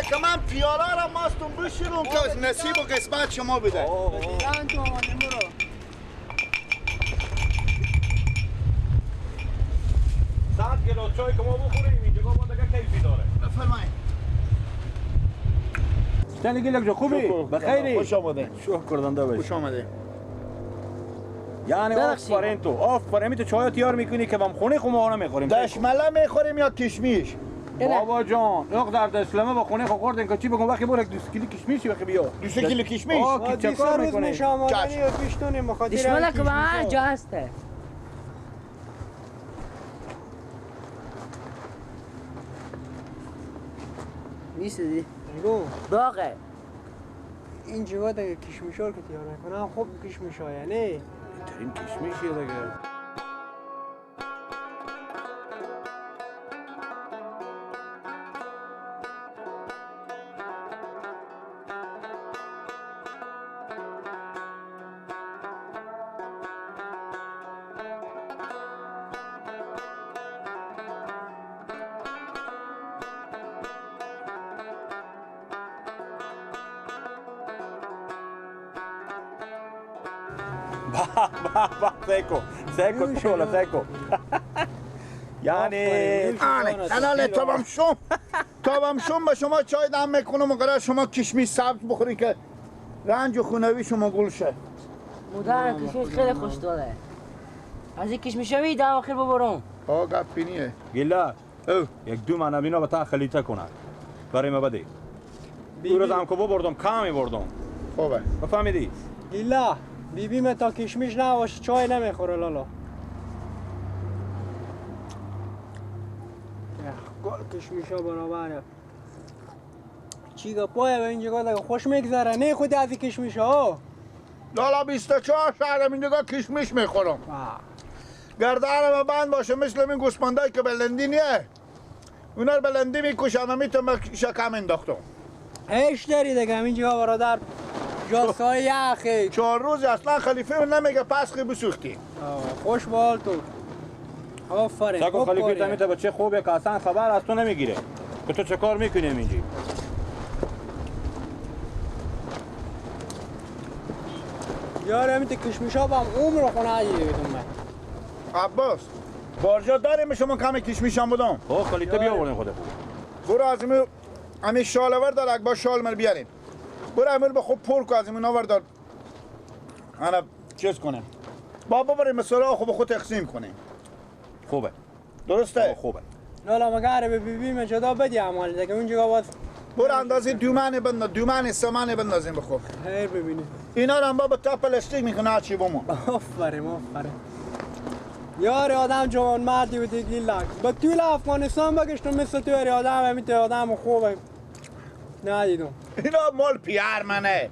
که من پیاله را ماستون بشیرم که نصیب و قسمت شما بده. دیدن تو آمدیم برو. 100 کیلو چای که ما بخوریم اینجا با دیگه کیفی داره. بفرمایید. چند گیلک جو خوبی؟ بخیری؟ خوش آمده. شکر دنده باش. خوش آمده. یعنی آفرین تو، آفرین تو چای تیار میکنی که بم خونه خو ما نمیخوریم. دشمله میخوریم یا کشمیش؟ بابا جان، اقدر دشلمه با خونه خو خوردین که چی بگم وقتی برو 2 کیلو کشمیش وقتی بیا. 2 کیلو کشمیش؟ آه چه کار میکنی؟ دشمله که هر جا هسته. نیست دی. باغه. این جوا دیگه کشمیشار که تیار میکنم خوب کشمیشا یعنی ترین کشمیشیه دیگه. سیکو سیکو شولا سیکو. یعنی الان تابم شم تابم شم به شما چای دم میکنم و قرار شما کشمیش سبز بخورین که رنج و خونوی شما گل شه. مادر کشمیش خیلی خوش داره. از این کشمیش ها میدم آخر ببرم. آه گپینیه. گیلا یک دو من بینا به تا خلیطه کنه برای ما بده. او روز هم که ببردم کمی بردم. خوبه. بفهمیدی؟ گیلا بیبی من تا کشمیش نباشه چای نمیخوره لالا. گل کشمیش ها برابره. چی گپایه به اینجا دیگه خوش میگذره نه خود از کشمیش ها. لالا 24 ساعت اینجا کشمیش میخورم. گردنم بند باشه مثل این گوسفندایی که بلندی نیه. اونا رو بلندی میکشن میتونم شکم انداختم. هیچ داری دیگه اینجا برادر. جاسای یخی 4 روز اصلا خلیفه نمیگه پسخی بسوختی. خوش بال تو. آفرین. سگو خلیفه تمیته بچه خوبه که اصلا خبر از تو نمیگیره که تو چه کار میکنی اینجا. یار همین تو کشمیشا با هم عمر خونه دیگه من. عباس بارجا داریم شما کم کشمیش هم بودم. آه خلیفه بیاوردیم خود خوب. برو از همین شال وردار اگه با شال من بیاریم. برو امیر به خوب پر کو از این وردار. انا چیز کنیم. بابا بریم مثلا خوب خود تقسیم کنیم. خوبه. درسته؟ خوبه. لالا مگر به بیبی من جدا بدی عمال دیگه اونجا باز برو اندازه دومن بنداز دومن سمن بندازیم به خوب. خیر ببینی. اینا رو هم بابا تا پلاستیک میکنه چی بمون. آفرین آفرین. یار آدم جوان مردی بودی گیلک. به طول افغانستان بگشتم مثل تو آدم همین آدم خوبه. ندیدم. اینا مال پیر منه.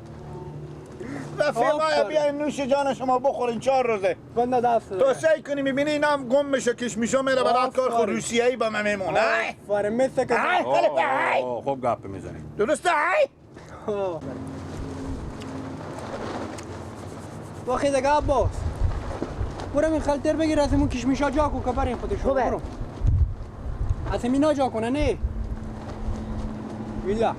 رفیقای بیاین نوش جان شما بخورین 4 روزه. بنده دست تو سعی کنی میبینی اینا هم گم میشه کشمیشا میره برات کار خود روسیه‌ای با من میمونه. آفرین مثل که خوب گپ میزنی. درسته؟ واخی دیگه عباس برو این خلطر بگیر از اون کشمیشا جا کو که بریم خودشون. برو از اینا جا کنه نه ویلا.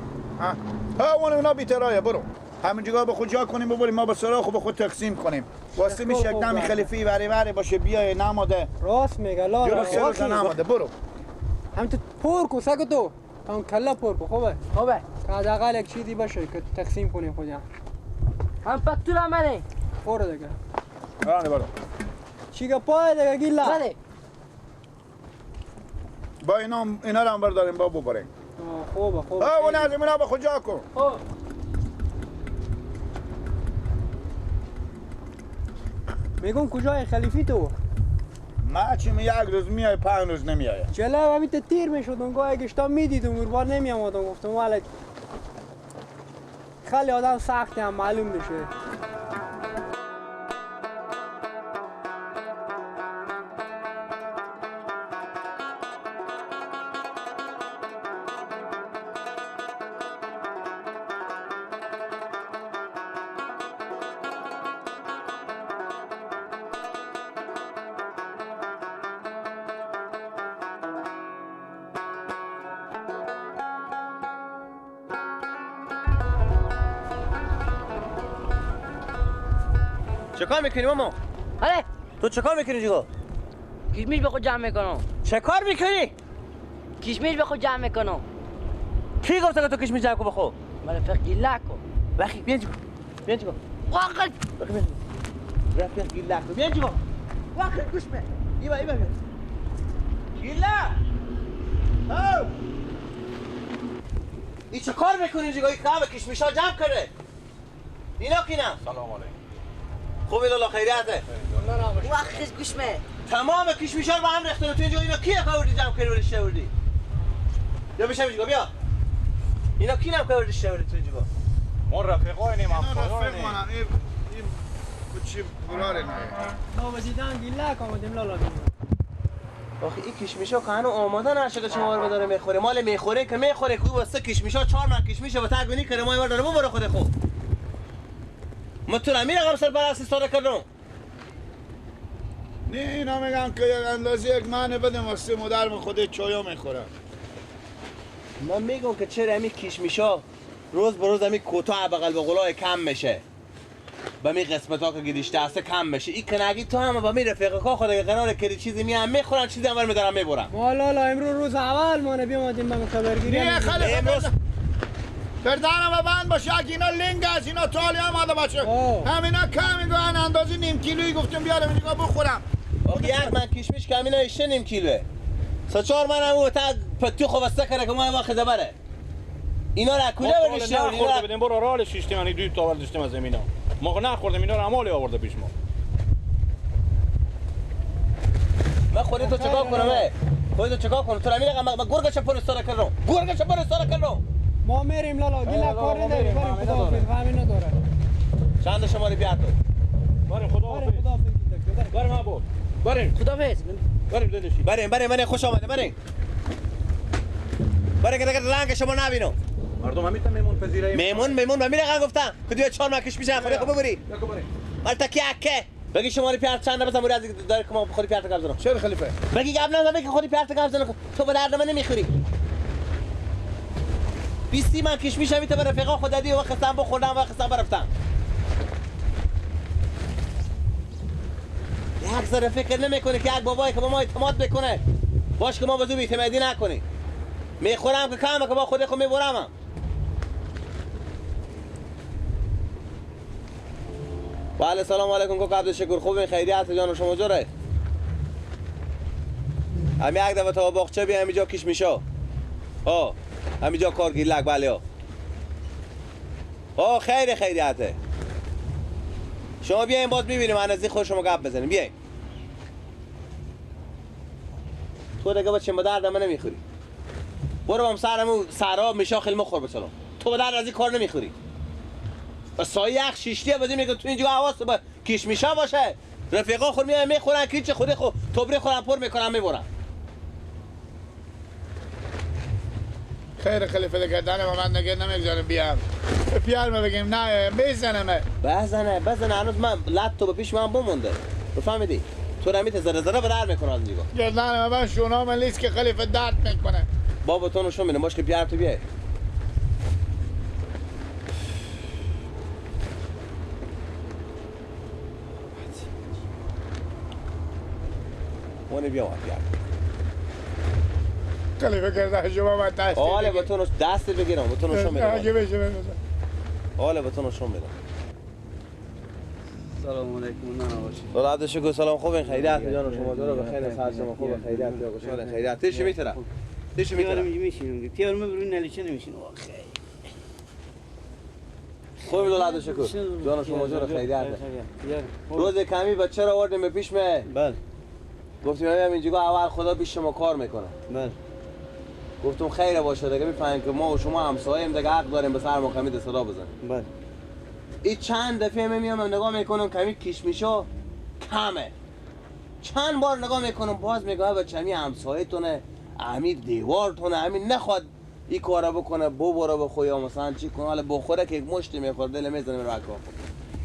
ها اون اونا بیترایه برو همینجا به خود جا کنیم ببریم ما به سراغ به خود تقسیم کنیم. واسه میشه یک دمی خلیفی وری وری باشه بیای نماده. راست میگه لا راست نماده برو. هم تو پر کو سگ تو تا کله پر کو. خوبه خوبه که حداقل یک چیزی باشه که تقسیم کنیم خودم. هم فاکتور آمده. برو دیگه. آره برو. چی گپای دیگه گیلا. بله. با اینا اینا رو هم برداریم با ببریم. خوبه خوبه. اون از اینا به خود جا کن. خوب. میگم کجای خلیفی تو؟ ما چی می یک روز میای 5 روز نمیای. جلو همین تیر میشدم گاهی گشتا میدیدم اوربار نمیامدم گفتم والا خیلی آدم سختی هم معلوم میشه. چه کار میکنی ماما؟ آره تو چه کار میکنی جیگا؟ کشمیش به خود جمع میکنم. چه کار میکنی؟ کشمیش به خود جمع میکنم. کی گفته که تو کشمیش جمع کن بخو؟ من فقط گیلک کن. وقتی بیا جیگا. بیا جیگا. واقعا رفیق گیلک کن. بیا جیگا. واقعا گوش بده. ایوا ایوا. گیلک. او. ای چه کار میکنی جیگا؟ این قهوه کشمیشا جمع کرده. اینا کینم. سلام علیکم. خوبی لالا خیریته. واخ گوش می. تمام کشمیشا رو به هم ریختن تو اینجا. اینا کیه که آوردی جمع کردی ورش آوردی؟ بیا بشم اینجا بیا. اینا کی نم که ورش آوردی تو اینجا؟ ما رفیقاینیم همسایه‌ایم. این چی قراره نه. ما وزیدان گیلک آمدیم لالا. آخه این کشمیشا که هنوز آماده نشده شما رو داره میخوره. مال میخوره که میخوره کو واسه کشمیشا 4 من کشمیشا به تگونی کرده ما داره ببره خود خو. ما تو را میرم سرپرست استفاده کردم. نه اینا میگن که یک اندازه یک معنی بدم واسه مادرم خود چایا میخورم. من میگم که چرا همین کشمیشا روز به روز همین کوتاه بغل بغلای کم میشه. به می قسمت ها که گریشته هسته کم میشه. این کنگی تو هم با می رفیقه ها خود قرار که چیزی میام میخورن چیزی هم برمیدارم میبرم. والا لا امروز روز اول ما بیامدیم به خبرگیری. نه خلیفه گردنم بند باشه اگه اینا لنگ از اینا تالی آمده باشه. همینا کم میگن اندازه نیم کیلویی گفتم بیارم اینجا بخورم. آخه یک من کشمیش کم اینا ایشه نیم کیلوه. سه چهار من هم تا پتو خو واسه کنه که ما واخ بره. اینا را کجا برداشتی؟ نخورده بدیم برو رال شیشتیم یعنی دو تا برداشتیم از اینا. ما نخوردیم اینا رو عمالی آورده پیش ما. من خودت تو چیکار کنم؟ خودت چیکار کنم؟ تو را میگم من گرگش پرستاره کردم. گرگش پرستاره کردم. ما میریم لالا گیلا کار نداریم. بریم خدا حافظ غمی نداره. چند شماره بیار تو؟ بریم خدا حافظ. بریم ابو. بریم خدا حافظ. بریم داداشی. بریم بریم بریم خوش آمده بریم. بریم که دیگه رنگ شما نبینم. مردم همیشه میمون پذیرایی. میمون میمون من میرم گفتم که دیگه 4 مکش میشه خدا خب ببری. مال تکیه بگی شماره پیار چند بزن موری از داره که ما خودی پیار گپ زنم. چرا خلیفه؟ بگی گپ نزن بگی خودی پیار گپ زنم تو به درد من نمیخوری. 20 من کش میشم تا به رفیقا خود دادی و خستم بخوردم و خستم برفتم. یک ذره فکر نمیکنه که یک بابایی که با ما اعتماد بکنه باش که ما به زو بی‌اعتمادی نکنی. میخورم که کمه که با خود خود میبرم. بله سلام علیکم کو عبد شکر خوبین خیریت جان شما جوره؟ همی یک دفعه تا باغچه بیا همینجا کش میشه. آه همینجا کار گیلک بله ها. آه خیر خیریته. شما بیاین باز میبینیم من از خود شما گپ بزنیم بیاین. تو دیگه بچه به درد من نمیخوری. برو بام سرمو سراب میشه خیلی مخور بسلام. تو به درد از این کار نمیخوری. با سایه یخ شیشتیه بازی میگه تو اینجا حواس به کشمیشا باشه. رفیقا خود میان میخورن کیچ خود خو تبری خورن پر میکنن میبرن. خیر خلیفه گردن ما من نگه نمیگذارم بیام. پیار ما بگیم نه بزنم. بزنه بزنه هنوز من لط تو به پیش من بمونده. بفهمیدی؟ تو رمیت ذره ذره به در میکنه از اینجا. گردن من شونا من لیست که خلیفه درد میکنه. بابا تو نشون میده باش که پیار تو بیای. اونه بیا بیار. خلیفه گردن شما من دست. آله با تو دست بگیرم با تو نشون میدم. اگه بشه آله با تو نشون میدم. سلام علیکم نه باشید. سلام عبد شکر سلام خوبین خیریت جان شما دارو بخیر سر شما خوب خیریت یا خوشحال خیریت تیش میتره. تیش میتره. میشینم. تیار من نلیچه نمیشینم. خوب دولت شکر جان شما جور خیریت. روز کمی بچه را آوردیم به پیش می. بله. گفتیم همین اینجا اول خدا پیش شما کار میکنه. بله. گفتم خیر باشه دیگه میفهمیم که ما و شما همسایه‌ایم دیگه حق داریم به سر ما کمی صدا بزنیم. بله. این چند دفعه میام نگاه میکنم کمی کشمیشا کمه. چند بار نگاه میکنم باز میگم بچه همین همسایه‌تونه، همین دیوارتونه، همین نخواد این کارا بکنه ببره بخوره یا مثلا چی کنه حالا بخوره که یک مشتی میخوره دل میزنه رو عکا.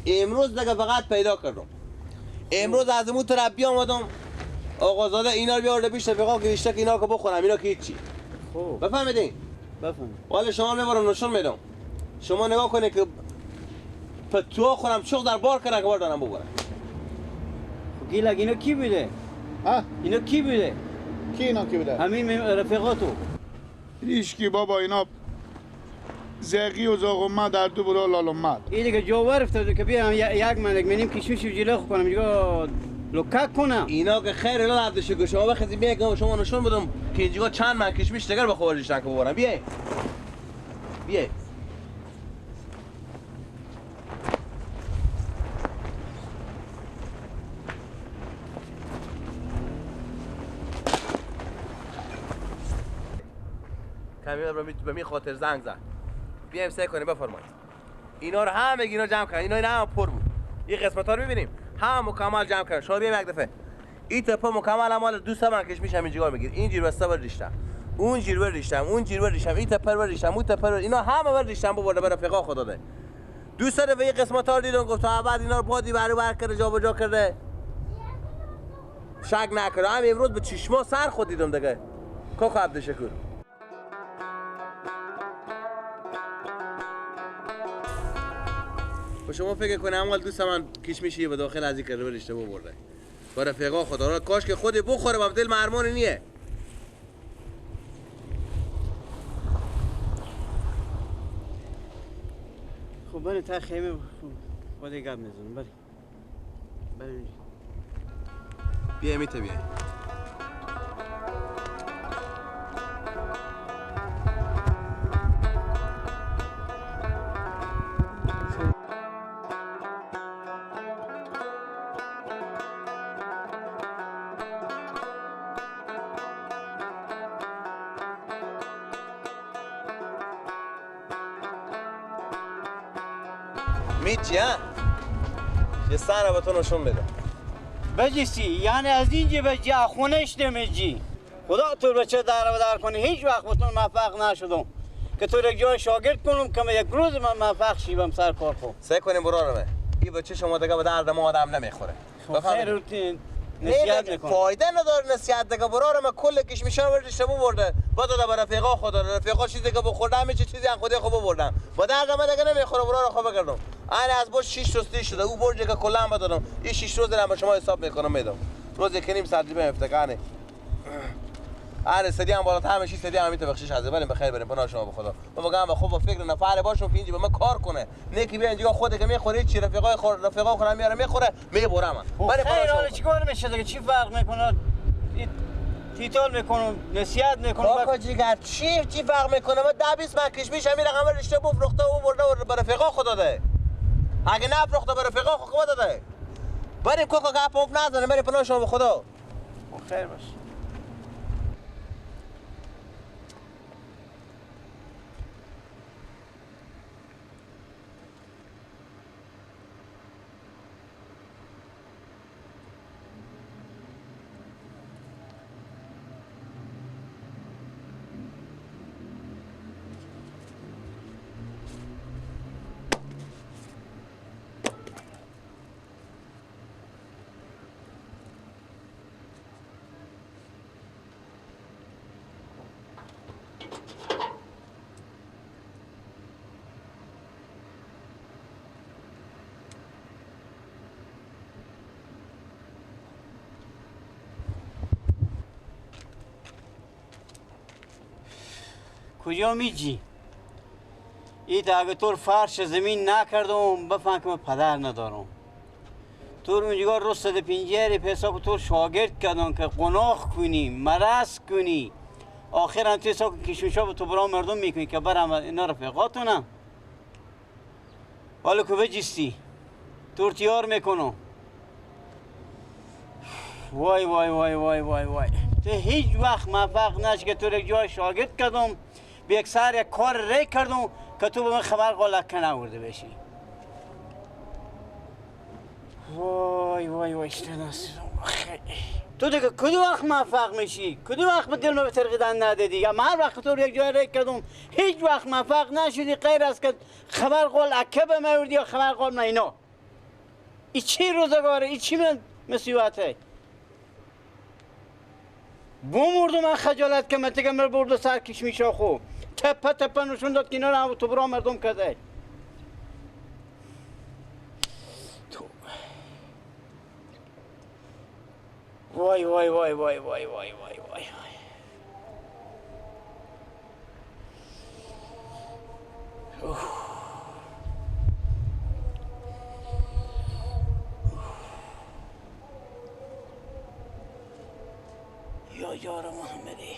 امروز دیگه فقط پیدا کردم. امروز از اون طرف بیامدم آقازاده اینا رو بیارده پیش رفیقا که که اینا که بخورم اینا که هیچی. خب بفهمیدین؟ بفهمید. حالا شما میبرم نشون میدم. شما نگاه کنید که پتو خورم چوق در بار کردن که بار دارم ببرم. گیلک اینا کی بوده؟ ها؟ اینا کی بوده؟ کی اینا کی بوده؟ همین رفیقاتو. هیچ بابا اینا زغی و زاغمه در دو برا لالومد. این دیگه جوور افتاده که بیام یک من یک منیم کشمیش جلو کنم دیگه لوکک کنم. اینا که خیر لا عبدش گوش شما بخزی بیای شما نشون بدم که اینجا چند من کشمیش دیگر به خورجشن که ببرم. بیای بیای کمی رو به می خاطر زنگ زد. بیایم سعی کنیم بفرمایید. اینا رو همه اینا جمع کردن. اینا هم پر بود. این قسمت ها رو می‌بینیم. هم مکمل جمع کردن. شما بیایم یک دفعه. این تپه مکمل مال دو سه من کشمیش همین جیگار میگیر. این جیر بسته بر ریشتم. اون جیر بر ریشتم، اون جیر بر ریشتم، این تپه بر ریشتم، اون تپه بر اینا همه بر ریشتم ببرده بر رفیقا خدا داده. دو سه دفعه این قسمت ها رو دیدم گفت تا بعد اینا رو بادی برو بر کرده جابجا کرده. شک نکردم. هم امروز به چشما سر خود دیدم دیگه. کاکا عبدالشکور. و شما فکر کنه اموال دوست من کشمیشی به داخل از این کرده رشته ببرده با رفیقا خدا را کاش که خودی بخوره با دل مرمان نیه. خب بری تا خیمه با دیگه گپ میزنم. بری بری بیا میته بیا. میچی ها؟ یه سر به تو نشون بده. بجیسی یعنی از اینجا بجی خونش نمیجی. خدا تو رو چه در و در کنی هیچ وقت بتون موفق نشدم که تو یک جای شاگرد کنم که یک روز من موفق شیبم سر کار خو. سعی کنیم برارمه. این بچه شما دیگه به درد ما آدم نمیخوره. خیر نصیحت میکنم. فایده نداره نصیحت دیگه برارم کل کشمیشا رو برداشته برده. با داده به رفیقا خدا رفیقا چیزی که بخورده همه چیزی هم خودی خو ببردم. با درد ما دیگه نمیخوره برارم خو بگردم. انا از برج 6 روز تیر شده او برج که کلا بدادم این 6 روز دارم به شما حساب میکنم میدم. روز یک نیم ساعت دیگه افتکانه. آره سدی هم بالا همه چیز سدی هم میته بخشش از بریم بخیر بریم پناه شما به خدا. من میگم خوب با فکر نفر باشم که اینجا به من کار کنه. نه که بیا اینجا خودت که میخوری چی رفیقای خور رفیقا خورم میاره میخوره میبرم من. بریم پناه شما. چیکار میشه دیگه چی فرق میکنه؟ تیتال میکنم نصیحت میکنم. کاکا جیگر چی فرق میکنه؟ من 10 20 من کشمیش همین رقم رشته بفروخته و برده و به رفیقا خدا داده. اگه نفروخته به رفیقا خدا داده. بریم کاکا گپ نزنه بریم پناه شما به خدا. خیر باش. کجا میجی؟ ایت اگه تو فرش زمین نکردم بفهم که من پدر ندارم. تو اونجا رو صد پنجره پیسا که تو شاگرد کردم که قناخ کنی، مرض کنی. آخر هم تو حساب کشمیشا به تو برا مردم میکنی که برم اینا رفیقاتونم. حالا که بجستی تو تیار میکنم. وای وای وای وای وای وای تو هیچ وقت موفق نشی که تو یک جای شاگرد کردم به یک سر یک کار ری کردم که تو به من خبر قالک نورده بشی. وای وای وای تو دیگه کدوم وقت موفق میشی؟ کدوم وقت به دل ما به ترقیدن ندادی؟ یا من هر وقت تو رو یک جای ری کردم هیچ وقت موفق نشدی غیر از که خبر قول اکه به من یا خبر قول من اینا. ای چی روزگاره؟ ای چی من مصیبته؟ بمردم من خجالت که من تگم رو برد سر کشمیشا خو تپه تپه نشون داد که اینا رو تو برا مردم کرده. تو وای وای وای وای وای وای وای وای. یا یار محمدی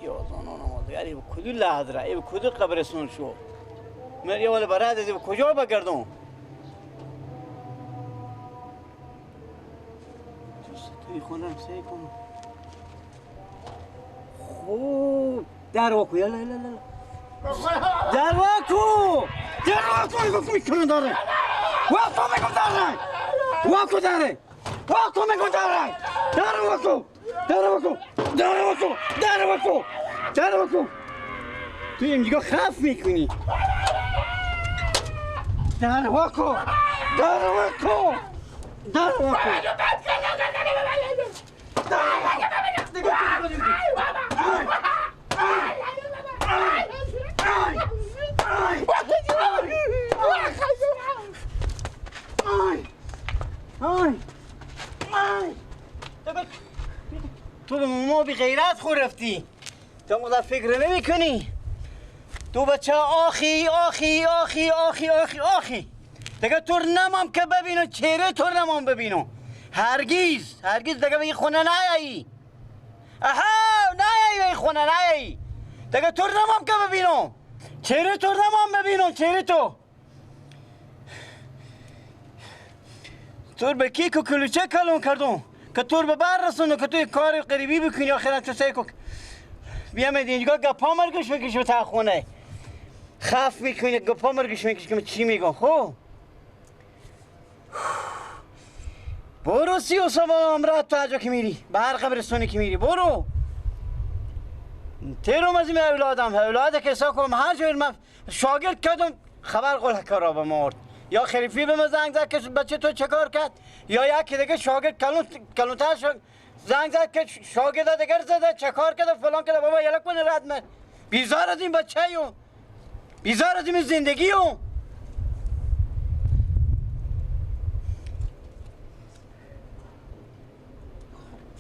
یا زنان آمده ای کدو لحظه ای کدو قبرستون شو من یه والا برای از کجا بگردم توی خونم سعی کنم خوب در واکو یلا یلا یلا در واکو در واکو میگم میکنم داره واکو میگم داره واکو داره واکو میگم داره در واکو در واکو در واکو در واکو در واکو تو اینجا خف میکنی در واکو در واکو در واکو تو به ما بی غیرت خور رفتی تو مقدر فکر نمی کنی تو بچه آخی آخی آخی آخی آخی آخی دیگه تو نمام که ببینو چهره تو نمام ببینو هرگیز هرگیز دیگه به این خونه نیایی اها نیایی به این خونه نیایی دیگه تو نمام که ببینو چهره تو نمام ببینو چهره تو تو به کیک و کلوچه کلون کردم که تو به بر رسونو که تو کار قریبی بکنی آخرا تو سعی کن بیام اینجا گپا مرگش میکشی به تا خونه خف میکنی گپا مرگش میکشی که چی میگم خب برو سی و سوام امرات تو هرجا که میری به هر قبرستونی که میری برو تیرم از این اولادم اولاد که حساب کنم هر جای من شاگرد کردم خبر قول کرا به مرد یا خریفی به من زنگ زد که بچه تو چه کار کرد یا یکی دیگه شاگرد کلونتر زنگ زد که شاگرد دیگر زده چه کار کرد فلان کرد بابا یلا کن رد من بیزار از این بچه یو بیزار از این زندگی یو